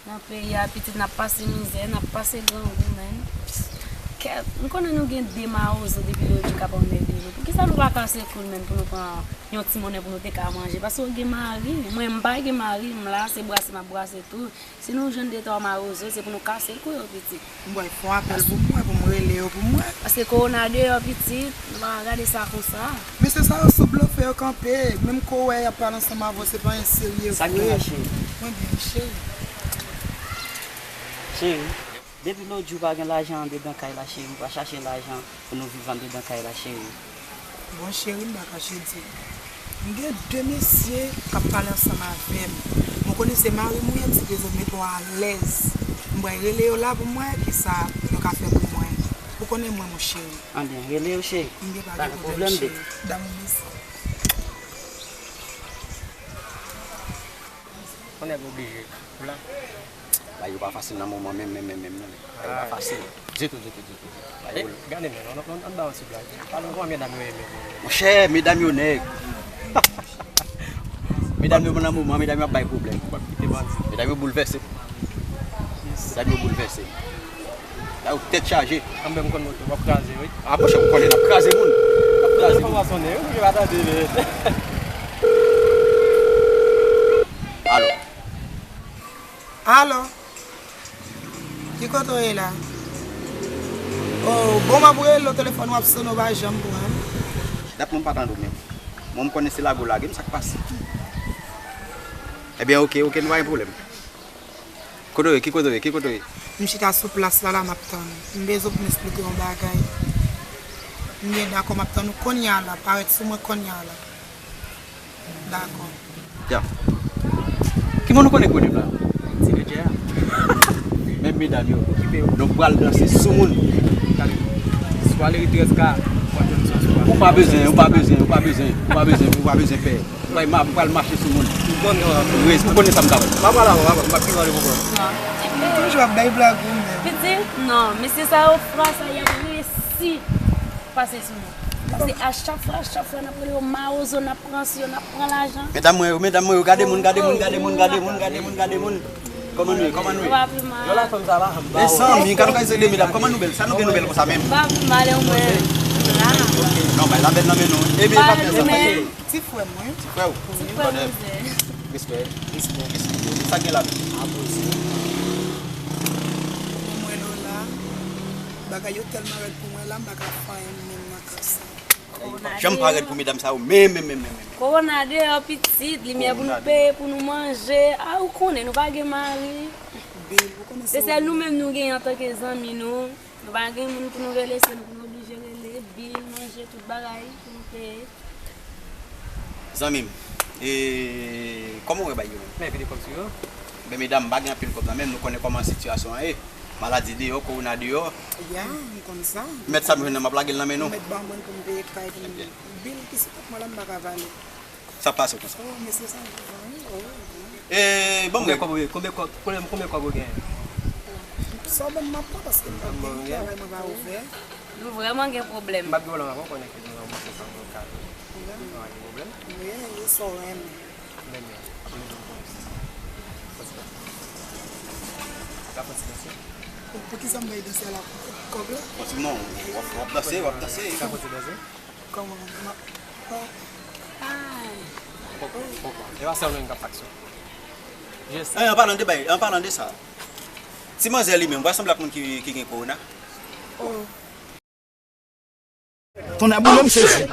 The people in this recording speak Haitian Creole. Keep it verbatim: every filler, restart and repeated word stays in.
Nan peyi a, pitit, n ap pase mizè, n ap pase grangou, menn. Kèt, m konnen nou gen de mawozo depi lòtjou k ap anmède nou. Poukisa nou pa kase kou n, menn, pou nou pran yon ti monnen pou nou te ka manje? Paske w gen mari, mwen, m pa gen mari, m la, se brase m ap brase tou. Si nou jwenn de twa mawozo, se pou nou kase kou yo, pitit. M pral fè yon apèl pou mwen, pou m rele yo pou mwen. Paske kowona deyò, pitit, nou pa ka gade sa konsa. Mesye sa yo sou blofè yo kanpe, menm kou w wè y ap pale ansanm avè w, se pa yon serye vre. Sa k gen la, cheri? Mwen byen, cheri. Cheri, depi lòt jou pa gen lajan andedan kay la, cheri, m pral chache lajan pou nou viv andedan kay la, cheri. Bon, cheri, m pa kache di w. M gen de mesye k ap pale ansanm avè m. Mwen konnen se mari m ou ye, m sipoze mete w alèz. M pral rele yo la pou m wè kisa yo ka fè pou mwen. Ou konnen mwen, mon cheri. Anben, rele yo, cheri. M gen pa gen pwoblèm, cheri. Damou, mèsi. Yon nèg oblije. Ou la? Bagay yo pa fasil nan moman menm, menm, menm, menm, non. Bagay yo pa fasil. Ditou, ditou, ditou. Bagay yo... Gade men, ann, ann, ann ba yon ti blag. Pale kòman medam yo ye menm. Monchè, medam yo nèg. Medam yo nan moman, medam yo ap bay pwoblèm. Medam yo boulvèse. Medam yo boulvèse. Sa yo boulvèse. La ou tèt chaje. Anben m konn moto, w ap kraze, wi. A, monchè, ou konnen n ap kraze moun. N ap kraze moun. Telefòn pa sonnen, wi, m pa tande, men. Alo. Alo. Ki kote w ye la? Oh, bon, m ap rele w, telefòn w ap sonnen, w pa janm pran. Dat mwen m pa tande w menm. Mwen m konnen se lage w lage m, sa k pase? Ebyen, oke, oke, nou pa gen pwoblèm. Kote w ye? Ki kote w ye? Ki kote w ye? M chita sou plas la, la, m ap tann ou. M bezwen pou m eksplike w yon bagay. M byen dakò, m ap tann ou kounye a la. Parèt sou mwen kounye a la. Dakò. Ya. Ki moun ou konnen kote m la? Ti Ledjè a. Menm medam yo. Okipe yo. Nou pral danse sou moun. Gade. Si w ale ret trèz ka, w ap jwenn sans ou a. Ou pa bezwen, ou pa bezwen, ou pa bezwen, ou pa bezwen, ou pa bezwen pè. Mwen, m ap pral mache sou moun. M konnen w ap. Wi, ou konnen sa m ka fè. M ap pale avè w, m ap pi pale pou kò m. Nou toujou ap bay blag ou menm. Pitit, non, mesye sa yo, fwa sa, y ap resi pase sou nou. Paske a chak fwa, a chak fwa, n ap rele yo mawozo, n ap pran si yo, n ap pran lajan. Medam mwen yo, medam mwen yo, gade moun, gade moun, gade moun, gade moun, gade moun, gade moun. Kòman nou ye? Kòman nou ye? Yo la fanm sa va. Mezanmi, gade kay se de medam. Kòman nou bèl? Sa nou gen nou bèl konsa menm? M pa pi mal, e ou menm? La. Non, bay la bèl nan men nou. Ebyen, pa fè sa. Ti frè mwen. Ti frè w? Ti frè m, kouzen. Respè. Respè. Respè. Sa gen la menm? Apoze. Mwen Lola, bagay yo tèlman rèd pou mwen la, m pa ka fè anyen menm nan kasa. Janm pa rèd pou medam sa yo, men, men, men, men, men. Kowona deyò pitit, limyè pou nou peye, pou nou manje. A, ou konnen, nou pa gen mari. Bil, ou konnen se sèl nou menm nou genyen antanke zanmi nou. Nou pa gen moun pou nou rele, se nou pou nou oblije rele. Bil, manje, tout bagay pou nou peye. Zanmi m, e kòman w wè bagay yo menm? Men vide kòb sou yo. Men medam, m pa gen anpil kòb nan men m, nou konnen kòman sitiyasyon an ye. Maladi deyò, kowona deyò. Ya, m konn sa. Mèt sa m jwenn nan, m ap lage l nan men nou. Mèt ban mwen pou m peye kay pou m. Bil ki sou tèt mwen la, m pa ka vale. Sa pase konsa. Oh, mesye sa vivan, wi. Oh, wi. E, ban m règ. Konbyen kòb, konbyen kòb, konbyen, konbyen kòb ou genyen? Sa w ban m, m ap pran, paske m pa gen travay, mwen pa ouvè. Nou vrèman gen pwoblèm. M p ap gen pwoblèm avè w, konnen ke nou nan yon bon sistèm, nou ka, nou pa gen pwoblèm. Wi, wi, sa w renmen. Renmen. Apre nou konn sa. Pati, pati. Ka pati, pati. Pou, poukisa m bay danse a la kòb la? Pati, non, w ap, w ap danse, w ap danse. Ka pati danse. Kòman, ma, oh. Ay. Poko, poko. E pa sèl mwen k ap faksyon. Just. Eh, an palan de bay, an palan de sa. Ti manzè li menm, w pa sanble ak moun ki, ki gen kowona. Oh. Tonnè boule m sezi.